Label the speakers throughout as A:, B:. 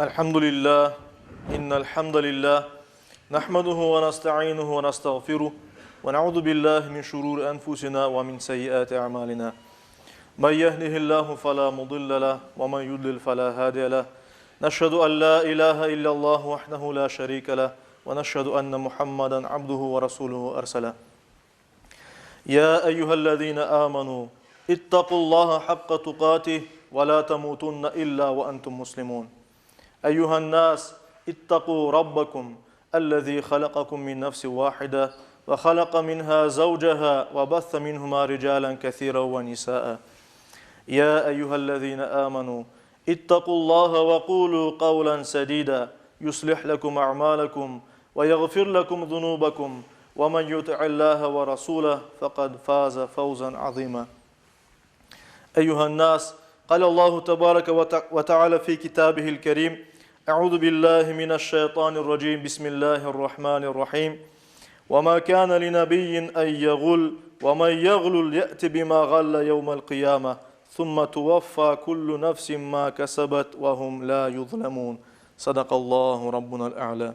A: الحمد لله إن الحمد لله نحمده ونستعينه ونستغفره ونعوذ بالله من شرور أنفسنا ومن سيئات أعمالنا من يهده الله فلا مضل له ومن يضلل فلا هادي له نشهد أن لا إله إلا الله وحده لا شريك له ونشهد أن محمدا عبده ورسوله أرسله يا أيها الذين آمنوا اتقوا الله حق تقاته ولا تموتن إلا وأنتم مسلمون أيها الناس اتقوا ربكم الذي خلقكم من نفس واحدة وخلق منها زوجها وبث منهما رجالا كثيرا ونساء يا أيها الذين آمنوا اتقوا الله وقولوا قولا سديدا يصلح لكم أعمالكم ويغفر لكم ذنوبكم ومن يطع الله ورسوله فقد فاز فوزا عظيما أيها الناس قال الله تبارك وتعالى في كتابه الكريم أعوذ بالله من الشيطان الرجيم بسم الله الرحمن الرحيم وما كان لنبي أن يغل ومن يغل يأتي بما غل يوم القيامة ثم توفى كل نفس ما كسبت وهم لا يظلمون صدق الله ربنا الأعلى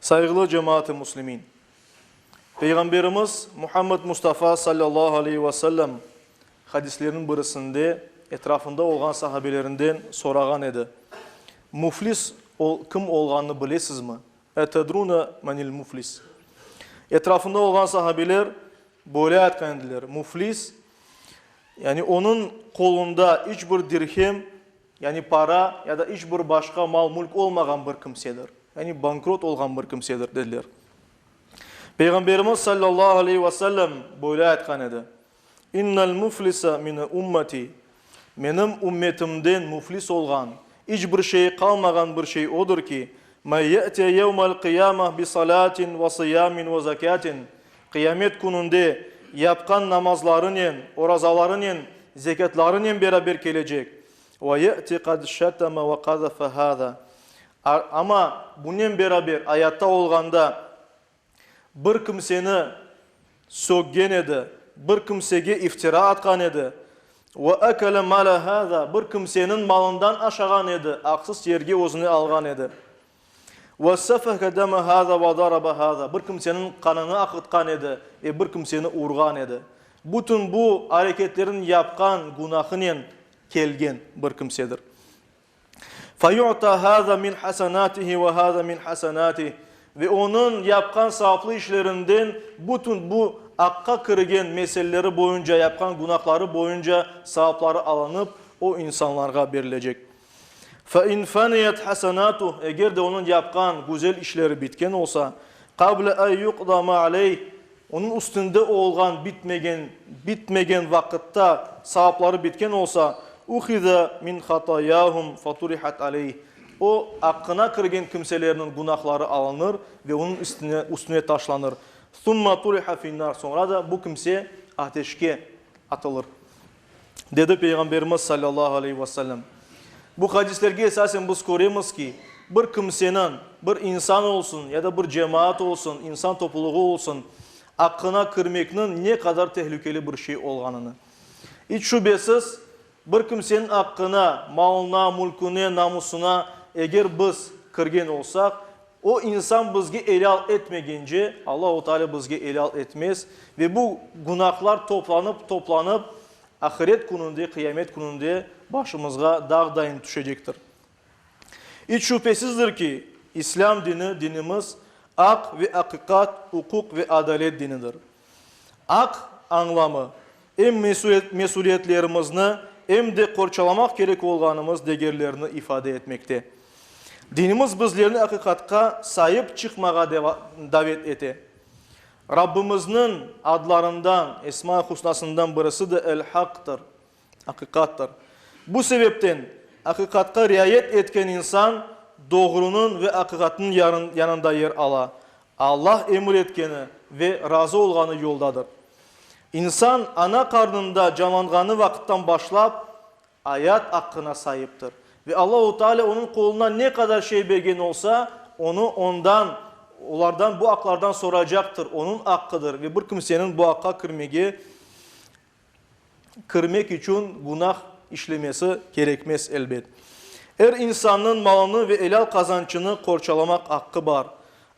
A: Sayğılı cemaat-ı muslimin! Peyğamberimiz Muhammed Mustafa sallallahu aleyhi ve sellem hadisleriniñ birisinde etrafında olğan sahabelerinden sorağan edi, Müflis kim olğanını bilesizmi? Etedrune menil müflis? Etrafında olğan sahabeler böyle aytqan ediler, Müflis, yani onıñ qolunda iç bir dirhem, yani para ya da iç bir başqa mal-mülk olmağan bir kimsedir, yani bankrot olğan bir kimsedir, dediler. Peyğamberimiz sallallahu aleyhi ve sellem böyle aytqan edi, İnnel müflise mine ümmeti, Menim ümmetimden müflis olğan, iç bir şeyi qalmağan bir şey odur ki, men ye'tiye yevmel qıyameh bi salatin ve sıyamin ve zekatin, Qıyamet kününde yapqan namazlarınen, orazalarınen, zekâtlarınen beraber kelecek, ve ye'ti qad şeteme ve qazafe hâzâ, amma bunen beraber ayatta olğanda bir kimseni söggen edi, bir kimsege iftira atqan edi, ve ekele mâle hâzâ, bir kimseniñ malından aşağan edi, aqsız yerge özüne alğan edi. Ve sefeke deme hâzâ ve daraba hâzâ, bir kimseniñ qanını aqıtqan edi ve bir kimseni urğan edi. Bütün bu areketlerin yapqan günahınen kelgen bir kimsedir. Feyu'ta hâzâ min hasenâtihi ve hâzâ min hasenâtih, ve onıñ yapqan savaplı işlerinden bütün bu aqqa kirgen meseleleri boyunca, yapqan günahları boyunca savapları alınıp, o insanlarğa berilecek. Fe in feniyet hasenatuh, eger de onıñ yapqan güzel işleri bitken olsa, qable en yuqda ma aleyh, onıñ üstünde olğan bitmegen, bitmegen vaqıtta savapları bitken olsa, uhize min hatayahum faturihat aleyh, o, aqqına kirgen kimselerniñ günahları alınır ve onıñ üstüne, üstüne taşlanır, summa turiha finnar, soñra da bu kimse ateşke atılır. Dedi Peyğamberimiz salâllahu aleyhi ve sellem. Bu hadislerge esasen biz köremiz ki, bir kimseniñ, bir insan olsun ya da bir cemaat olsun, insan toplulığı olsun, aqqına kirmekniñ ne qadar tehlükeli bir şey olğanını. İç şübesiz, bir kimseniñ aqqına, malına, mülküne, namusına eger biz kirgen olsaq, O insan bizge elâl etmegence, Allahu Teala bizge elâl etmez ve bu günahlar toplanıp, toplanıp, ahiret kününde, qıyamet kününde başımızğa dağ dayın tüşecektir. İç şübhesizdir ki, İslâm dini, dinimiz, aq ve aqiqat, uquq ve adalet dinidir. Aq añlamı, em mesüliyetlerimizni, em de qorçalamaq kerek olğanımız degerlerni ifade etmekte. Dinimiz bizlerni aqiqatqa saip çıqmağa davet ete. Rabbimizniñ adlarından, Esma-i Husnasından birisi de El-Haqtır, Aqiqattır. Bu sebepten, aqiqatqa riayet etken insan doğrunıñ ve aqiqatnıñ yanında yer ala, Allah emir etkeni ve razı olğanı yoldadır. İnsan ana qarnında canlanğanı vaqıttan başlap ayat aqqına saiptir ve Allahu Teala onıñ qoluna ne qadar şey bergen olsa, onı ondan, olardan, bu aqlardan soracaqtır, onıñ aqqıdır ve bir kimseniñ bu aqqa kirmege kirmek içün günah işlemesi kerekmez, elbet. Er insannıñ malını ve elâl qazançını qorçalamaq aqqı bar.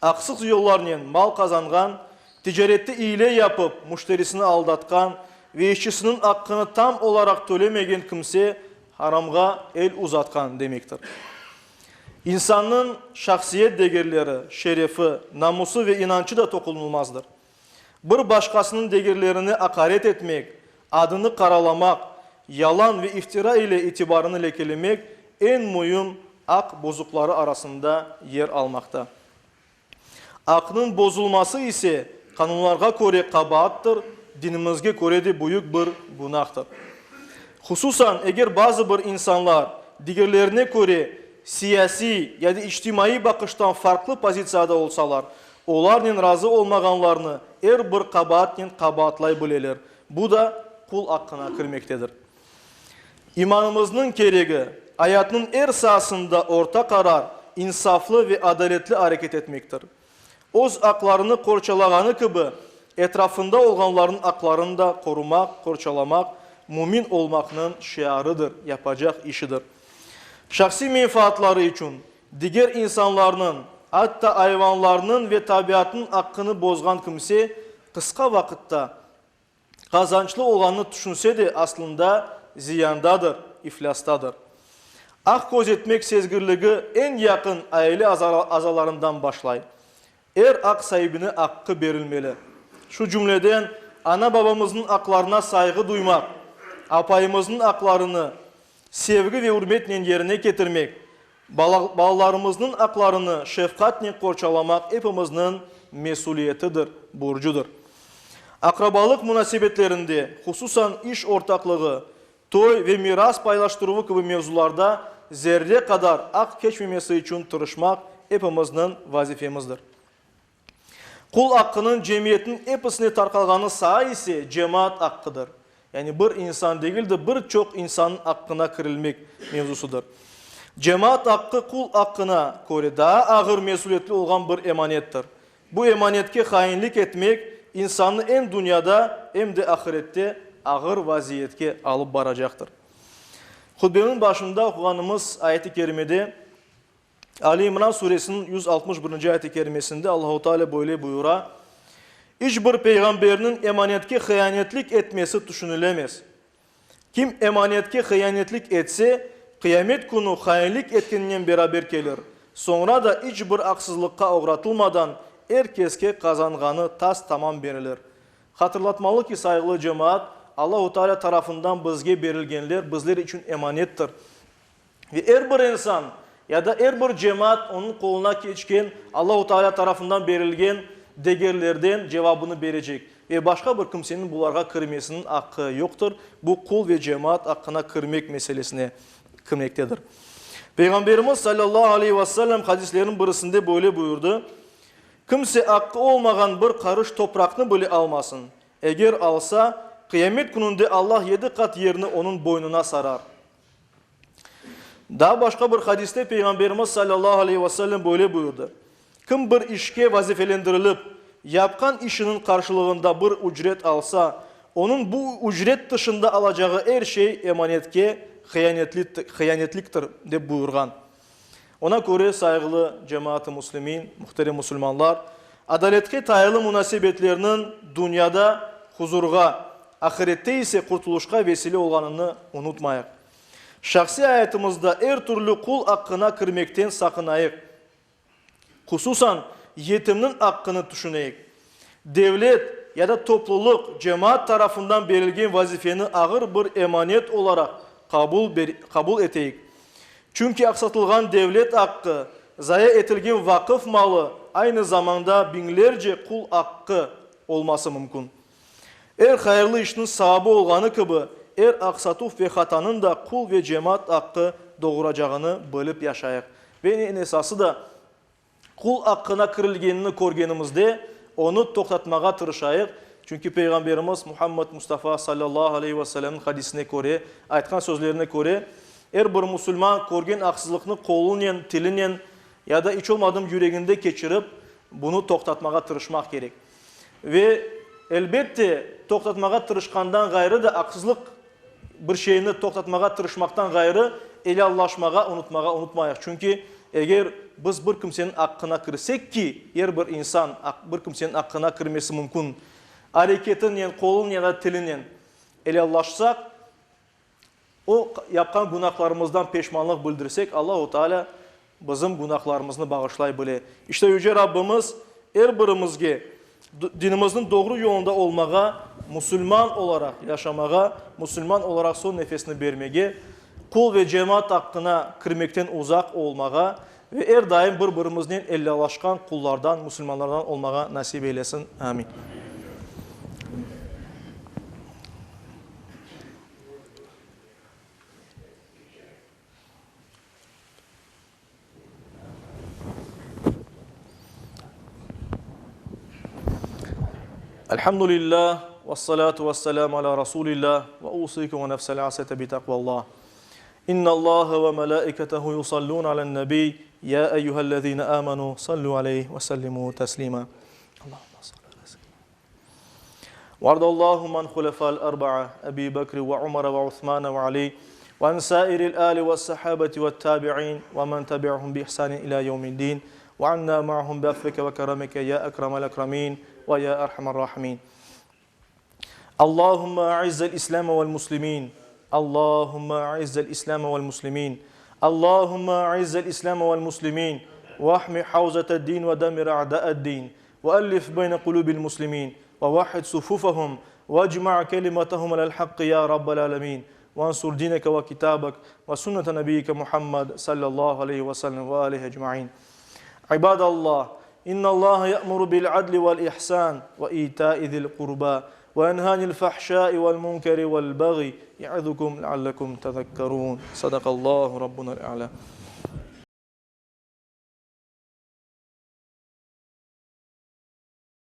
A: Aqsız yollarnen mal qazanğan, ticarette iyle yapıp, müşterisini aldatqan ve işçisiniñ aqqını tam olaraq tölemegen kimse haramğa el uzatqan demektir. İnsannıñ şahsiyet degerleri, şerefi, namusı ve inançı da toqunılmazdır. Bir başqasınıñ degerlerine aqaret etmek, adını qaralamaq, yalan ve iftira ile itibarını lekelemek eñ müim aq bozuqları arasında yer almaqta. Aqnıñ bozulması ise qanunlarğa köre qabaattır, dinimizge köre de büyük bir günahtır. Hususan, eger bazı bir insanlar digerlerine köre siyasiy ya da içtimaiy baqıştan farqlı pozitsiyada olsalar, Olarnen razı olmağanlarnı er bir qabaatnen qabaatlay bileler, bu da qul aqqına kirmektedir. İmanımıznıñ keregi, ayatnıñ er saasında orta qarar, insaflı ve adaletli areket etmektir. Öz aqlarını qorçalağanı kibi, etrafında olğanlarnıñ aqlarını da qorumaq, qorçalamaq, mümin olmaqnıñ şiarıdır, yapacaq işidir. Şahsiy menfaatları içün Diger insanlarnıñ, atta ayvanlarnıñ ve tabiatnıñ aqqını bozğan kimse qısqa vaqıtta qazançlı olğanını tüşünse de, aslında ziyandadır, iflâstadır. Aq közetmek sezgirligi eñ yaqın aile azalarından başlay. Er aq saibine aqqı berilmeli. Şu cümleden, ana-babamıznıñ aqlarına sayğı duymaq, apayımıznıñ aqlarını sevgi ve ürmetnen yerine ketirmek, balalarımıznıñ aqlarını şefqatnen qorçalamaq epimizniñ mesüliyetidir, borcudır. Aqrabalıq munasebetlerinde, hususan iş ortaqlığı, toy ve miras paylaştıruvı kibi mevzularda zerre qadar aq keçmemesi içün tırışmaq epimizniñ vazifemizdir. Qul aqqınıñ cemiyetniñ episine tarqalğanı saa ise cemaat aqqıdır. Yani bir insan degil de bir çoq insannıñ aqqına kirilmek mevzusıdır. Cemaat aqqı qul aqqına köre daa ağır mesüliyetli olğan bir emanettir. Bu emanetke hainlik etmek insannı em dünyada, em de ahirette ağır vaziyetke alıp baracaqtır. Hutbeniñ başında oquğanımız ayet-i kerimede, Ali İmran suresiniñ 161-nci ayet-i kerimesinde Allahu Teala böyle buyura, İç bir peyğamberniñ emanetke hıyanetlik etmesi tüşünilemez. Kim emanetke hıyanetlik etse, qıyamet künü hainlik etkeninen beraber kelir, soñra da iç bir aqsızlıqqa oğratılmadan er keske qazanğanı tas-tamam berilir. Hatırlatmalı ki, sayğılı cemaat, Allahu Teala tarafından bizge berilgenler bizler içün emanettir. Ve er bir insan ya da er bir cemaat onıñ qoluna keçken Allahu Teala tarafından berilgen degerlerden cevabını berecek. Ve başqa bir kimseniñ bularğa kirmesiniñ aqqı yoqtır, bu qul ve cemaat aqqına kirmek meselesine kirmektedir. Peyğamberimiz salâllahu aleyhi ve sellem hadisleriniñ birisinde böyle buyurdı, Kimse aqqı olmağan bir qarış topraqnı bile almasın. Eger alsa, qıyamet kününde Allah yedi qat yerni onıñ boynuna sarar. Daa başqa bir hadiste Peyğamberimiz salâllahu aleyhi ve sellem böyle buyurdı, Kim bir işke vazifelendirilip, yapqan işiniñ qarşılığında bir ücret alsa, onıñ bu ücret tışında alacağı er şey emanetke hıyanetliktir, dep buyurğan. Ona köre, sayğılı cemaat-ı müslimin, muhterem musulmanlar, adaletke tayalı munasebetlerniñ dünyada huzurğa, ahirette ise qurtulışqa vesile olğanını unutmayıq. Şahsiy ayatımızda er türlü qul aqqına kirmekten saqınayıq. Hususan, yetimniñ aqqını tüşüneyik. Devlet ya da toplulıq, cemaat tarafından berilgen vazifeni ağır bir emanet olaraq qabul qabul eteyik. Çünki aqsatılğan devlet aqqı, zaya etilgen vaqıf malı aynı zamanda biñlerce qul aqqı olması mümkün. Er hayırlı işniñ saabı olğanı kibi, er aqsatuv ve hatanıñ da qul ve cemaat aqqı doğuracağını bilip yaşayıq. Ve eñ esası da, Qul aqqına kirilgenini körgenimizde, onı toqtatmağa tırışayıq, çünki Peyğamberimiz Muhammed Mustafa salâllahu aleyhi ve sellemniñ hadisine köre, aytqan sözlerine köre, er bir musulman körgen aqsızlıqnı qolunen, tilinen ya da iç olmadım yüreginde keçirip, bunı toqtatmağa tırışmaq kerek. Ve, elbette, toqtatmağa tırışqandan ğayrı da aqsızlıq bir şeyni toqtatmağa tırışmaqtan ğayrı, Elâllaşmağa unutmağa unutmayıq, çünki eger biz bir kimseniñ aqqına kirsek ki, er bir insan bir kimseniñ aqqına kirmesi mümkün, areketinen, qolunen ya da tilinen elâllaşsaq, o yapqan günahlarımızdan peşmanlıq bildirsek, Allahu Teala bizim günahlarımıznı bağışlay bile. İşte Yüce Rabbimiz er birimizge dinimizniñ doğru yolunda olmağa, musulman olaraq yaşamağa, musulman olaraq soñ nefesini bermege, qul ve cemaat aqqına kirmekten uzaq olmağa ve er daim bir-birimiznen elâlaşqan qullardan, musulmanlardan olmağa nasip eylesin. Amin. Elhamdülillah, vessalatu vesselamu ala rasulillah, ve usikum ve nefsel asete bi taqvallah. İnnallaha ve melaiketehu yusallun alen nebi, ya eyyühellezine amenu sallu aleyh ve sellimu teslima. Allahümme salli ala seyyidina. Vardallahu an hulefal arba'a, Ebi Bekri ve Umara ve Uthmana ve Ali, ve an sairil ali ve sahabeti ve tabi'in, ve men tebi'ahum bi ihsanin ila yevmiddin, ve anna ma'hum bi affike ve keremike ya ekremel ekremin ve ya erhamer rahimin. Allahümme a'izzel İslame vel muslimin. Allahümme a'izzel İslame vel muslimin. Allahümme a'izzel İslame vel muslimin. Vahmi havzete din ve demir a'da'ed din. Ve-ellif beyne kulubil muslimin ve vahhid sufufahum vecma kelimetehum alel hakkı ya Rabbel alemin vensur dineke ve kitabek ve sünnete nebiyyike Muhammed sallallahu aleyhi ve sellem ve alihi ecmain. İbadallah, İnnallaha ye'muru bil adli vel ihsan ve ita'i zil kurba ve yenha anil fahşai vel munkeri vel baghi ye'izukum leallekum tezekkerun. Sadakallahu Rabbunel a'la.